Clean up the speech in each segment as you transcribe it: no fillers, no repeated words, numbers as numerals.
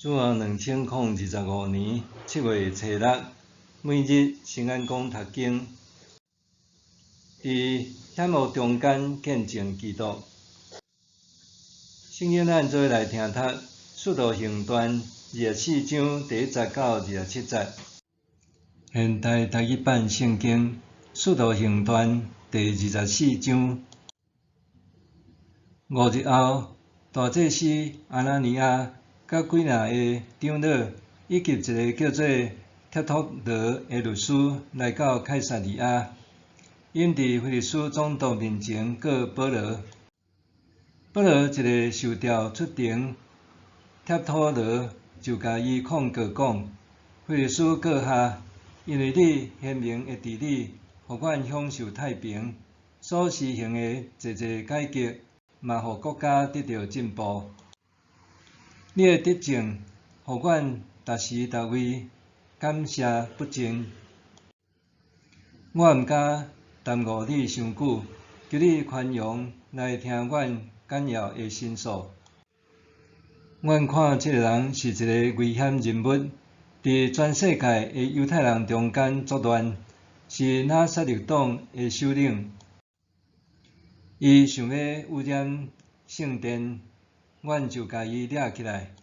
主後2025年7月初六，每日新安講讀經，佇險惡中間見證基督。聖經咱做伙來聽讀《使徒行傳》24章第一節到27節。現代台語版聖經《使徒行傳》第二十四章。5日後，大祭司亞拿尼亞佮幾若个長老，以及一个叫做帖托羅的律師來到凱撒利亞，𪜶佇非利斯總督面前告保羅。保羅一个受調出庭，帖托羅就共伊控告講：非利斯閣下，因為你賢明的治理，予阮享受太平，所實行的濟濟改革，嘛予國家得著進步。你的執政，予阮逐時逐位感謝不盡。我毋敢耽誤你傷久，求你寬容來聽阮簡要的申訴。阮看這个人是一个危險人物，佇全世界的猶太人中間作亂，是拿撒勒黨的首領。伊想欲污染聖殿，阮就共伊掠起來。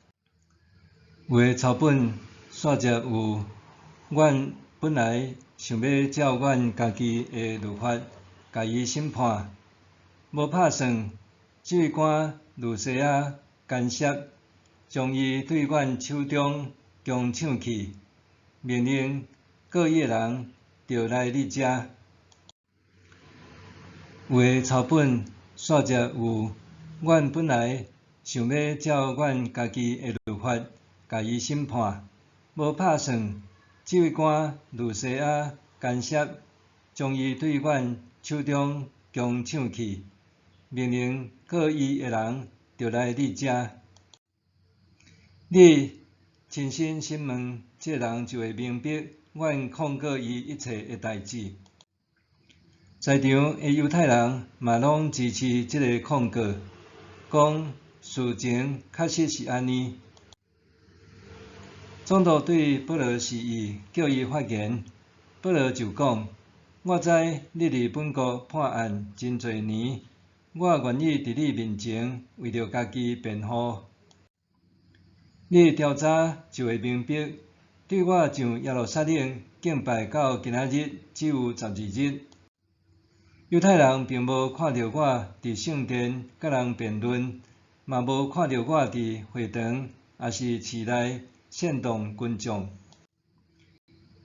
有的抄本煞節有，阮本來想欲照阮家己的律法，共伊審判，無拍算，指揮官呂西亞干涉，將伊對阮手中強搶去，命令告伊的人著來你遮。有的抄本煞節有，阮本來想欲照阮家己的律法，共伊審判，無拍算，指揮官呂西亞干涉，將伊對阮手中強搶去，命令告伊的人著來你遮。你親身審問這个人，就會明白阮控告伊一切的代誌。在場的猶太人嘛攏支持這个控告，講事情確實是按呢。總督對保羅示意，叫伊發言。保羅就講：我知你佇本國判案真濟年，我願意佇你面前為著家己辯護。你調查就會明白，對我上耶路撒冷敬拜到今仔日只有12日。猶太人並無看著我佇聖殿佮人辯論，嘛無看著我佇會堂抑是市內煽動群眾。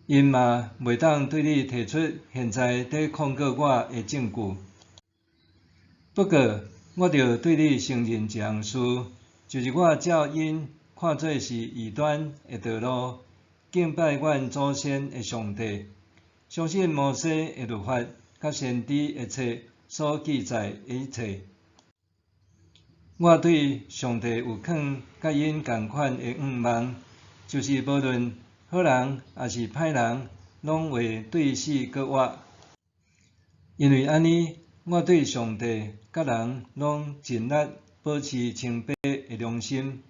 𪜶嘛袂當對你提出現在佇控告我的證據。不過，我著對你承認一項事，就是我照𪜶看做是異端的道路，敬拜阮祖先的上帝，相信摩西的律法佮先知的冊所記載的一切。我對上帝有囥佮𪜶仝款的向望，就是無論好人抑是歹人，攏會對死閣活。因為按呢，我對上帝佮人攏盡力保持清白的良心。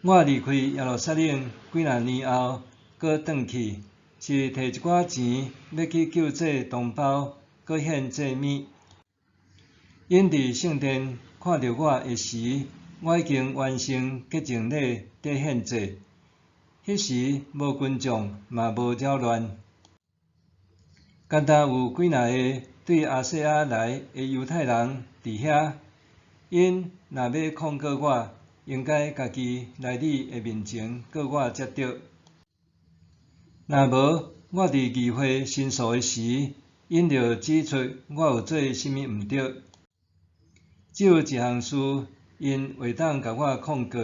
我離開耶路撒冷幾若年後，閣轉去，是提一寡錢欲去救濟同胞，閣獻祭物。𪜶佇聖殿看著我的時，我已經完成潔淨禮佇獻祭。彼時無群眾，嘛無擾亂。干焦有幾若个對亞細亞來的猶太人佇遐，𪜶若欲控告我，應該家己來你的面前告我才對。若無，我佇議會申訴的時，𪜶著指出我有做啥物毋對。只有一項事，𪜶會當共我控告，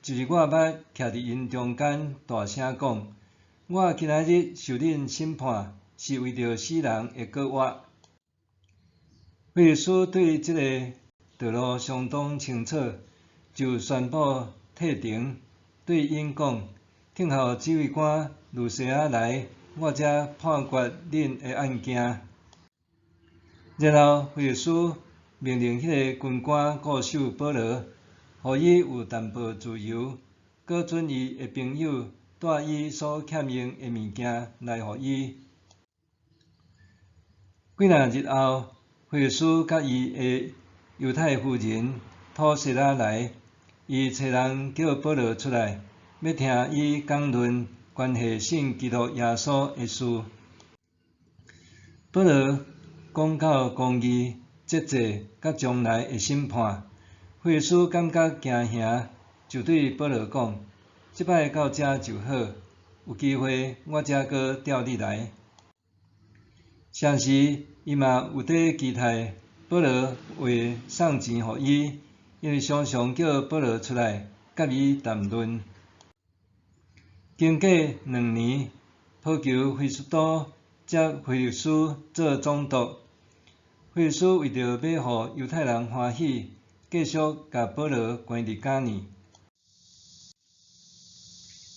就是我捌徛佇𪜶中間大聲講：我今仔日受恁審判，是為著死人會閣活。非利斯對這个道路相當清楚，就宣布退庭，對𪜶講：等候指揮官呂西亞來，我才判決恁的案件。然後非利斯命令彼个軍官固守保羅，予伊有淡薄自由，閣閣准伊的朋友帶伊所欠用的物件來予伊。幾若日後，腓力斯佮伊的猶太夫人土西拉來，伊差人叫保羅出來，欲聽伊講論關係信基督耶穌的事。保羅講到公義、節制佮將來的審判，腓力斯感覺驚嚇，就對保羅講：這擺到遮就好，有機會我才閣調你來。同時，伊嘛有佇期待保羅會送錢予伊，因為常常叫保羅出來佮伊談論。經過2年，波求菲斯都接腓力斯做總督。腓力斯為著欲予猶太人歡喜，繼續共保羅關佇監裡。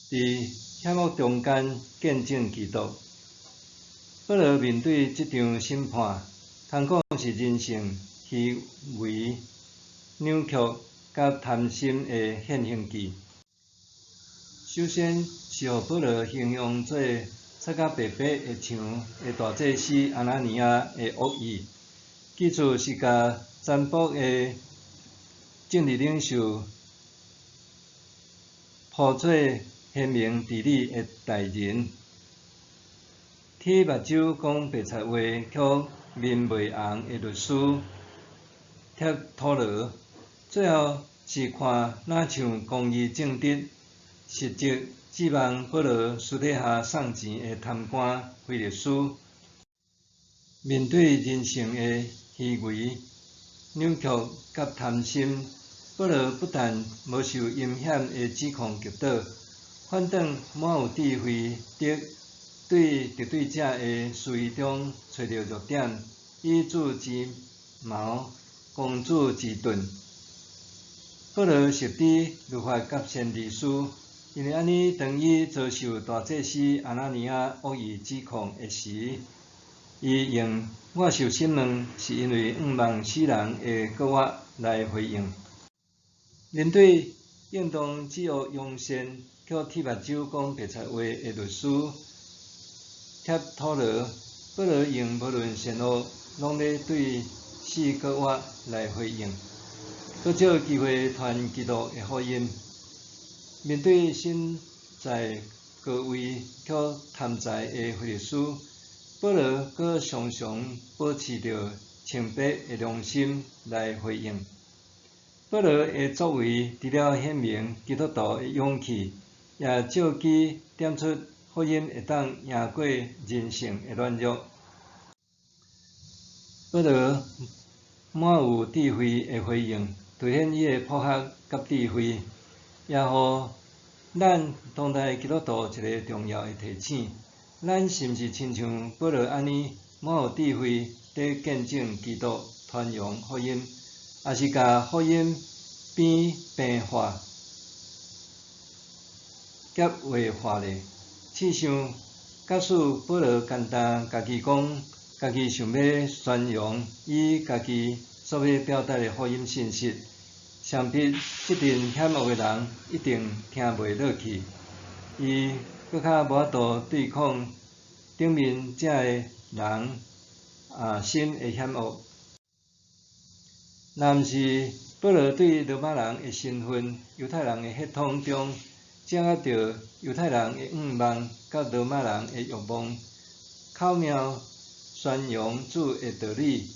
佇險惡中間見證基督。保羅面對這場審判，通講是人性虛偽、扭曲佮貪心的現形記。首先是予保羅形容做擦甲白白的牆的大祭司亞拿尼亞的惡意，其次是共殘暴的政治領袖鋪做賢明治理的大人，鐵目睭講白賊話卻面袂紅的律師帖土羅，最後是看若像公義正直，實則指望保羅私底下送錢的貪官腓力斯。面對人性的虛偽、扭曲佮貪心，保羅不但無受陰險的指控擊倒，反轉滿有智慧地對敵對者的思維中揣著弱點，以主之矛攻主之盾。保羅熟知律法佮先知書，因為按呢，當伊遭受大祭司亞拿尼亞惡意指控的時，伊用我受審問是因為向望死人的復活來回應。面對應當止惡揚善，卻鐵目睭講白賊話的律師帖土羅，保羅用無論善惡，攏咧對死閣活來回應，閣藉機會傳基督的福音。面對身在高位卻貪財的腓力斯，保羅閣常常保持著清白的良心來回應。保羅的作為，除了顯明基督徒的勇氣，也藉機點出福音會當贏過人性的軟弱。保羅滿有智慧的回應，凸顯伊的博學佮智慧，也予咱當代基督徒一个重要的提醒：咱是毋是親像保羅按呢滿有智慧，佇見證基督、傳揚福音，抑是共福音變平化、夾話化咧？試想，假使保羅簡單家己講，家己想欲宣揚伊家己所欲表達的福音信息，想必這陣險惡的人一定聽袂落去，伊閣較無法度對抗頂面這个人心的險惡。若毋是保羅對羅馬人的身份、猶太人的血統中，掌握著猶太人的向望佮羅馬人的欲望，巧妙宣揚主的道理，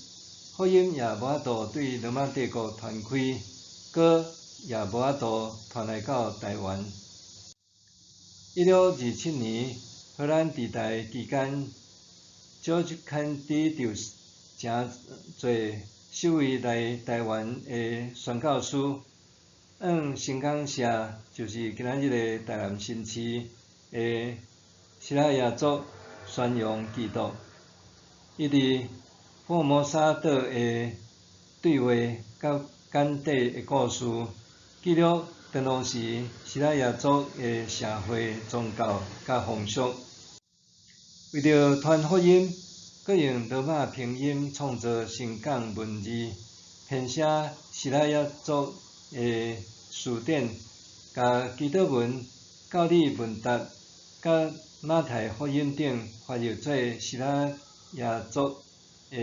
福音也無法度對羅馬帝國傳開，閣也無法度傳來到台灣。1627年，荷蘭佇台期間，George Candidius 成做首位來台灣的宣教師，往新港社，就是今仔日的台南新市的西拉雅族宣揚基督。伊佇福爾摩沙島的對話佮簡短的故事，記錄當時西拉雅族的社會宗教佮風俗。為著傳福音，閣用羅馬拼音創造新港文字，編寫西拉雅族的辭典，佮共基督文教理問答佮馬太福音頂翻譯做西拉雅族的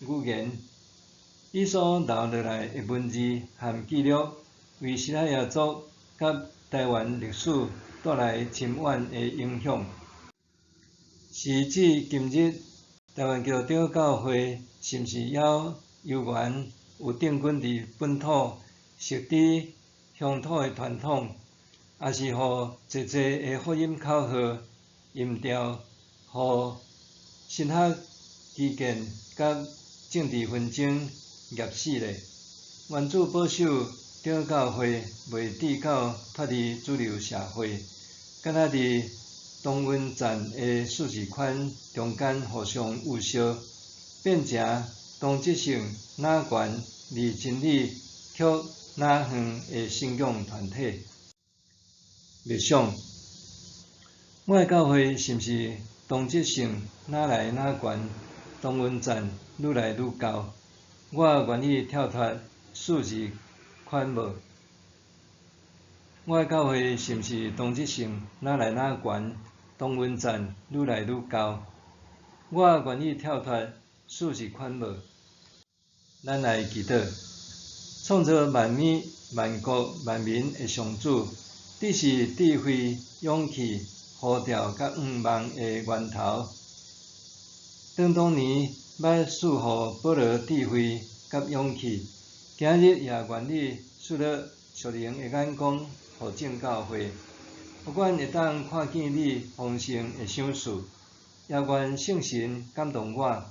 語言。伊所留落來的文字和記錄，為西拉雅族佮臺灣歷史帶來深遠的影響。時至今日，臺灣基督長老教會是毋是猶猶原有定根佇本土、植佇鄉土的傳統，抑是予濟濟的福音口號淹掉，予神學歧見佮政治紛爭夾死咧？願主保守長老教會袂至到脫離主流社會，敢若佇同溫層的舒適圈中間互相詁笑，變成同質性若懸離真理卻若遠的信仰團體。默想，我的教會是毋是同質性若來若懸，同溫層愈來愈厚？我願意跳脫舒適圈無？我的教會是毋是同質性若來若懸，同溫層愈來愈厚？我願意跳脫舒適圈無？咱來祈禱，創造萬物、萬國、萬民的上主，你是智慧、勇氣、呼召佮向望的源頭。當當年捌賜予保羅智慧佮勇氣，今日也願你賜予屬靈的眼光予眾教會，予阮會當看見你豐盛的賞賜，也願聖神感動我，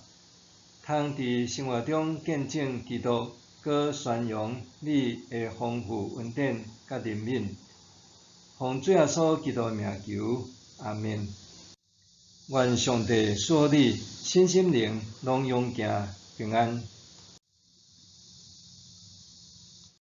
通佇生活中見證基督，閣宣揚你的豐富恩典佮憐憫。奉主耶穌基督的名求，阿們。願上帝賜予你身心靈攏勇健平安。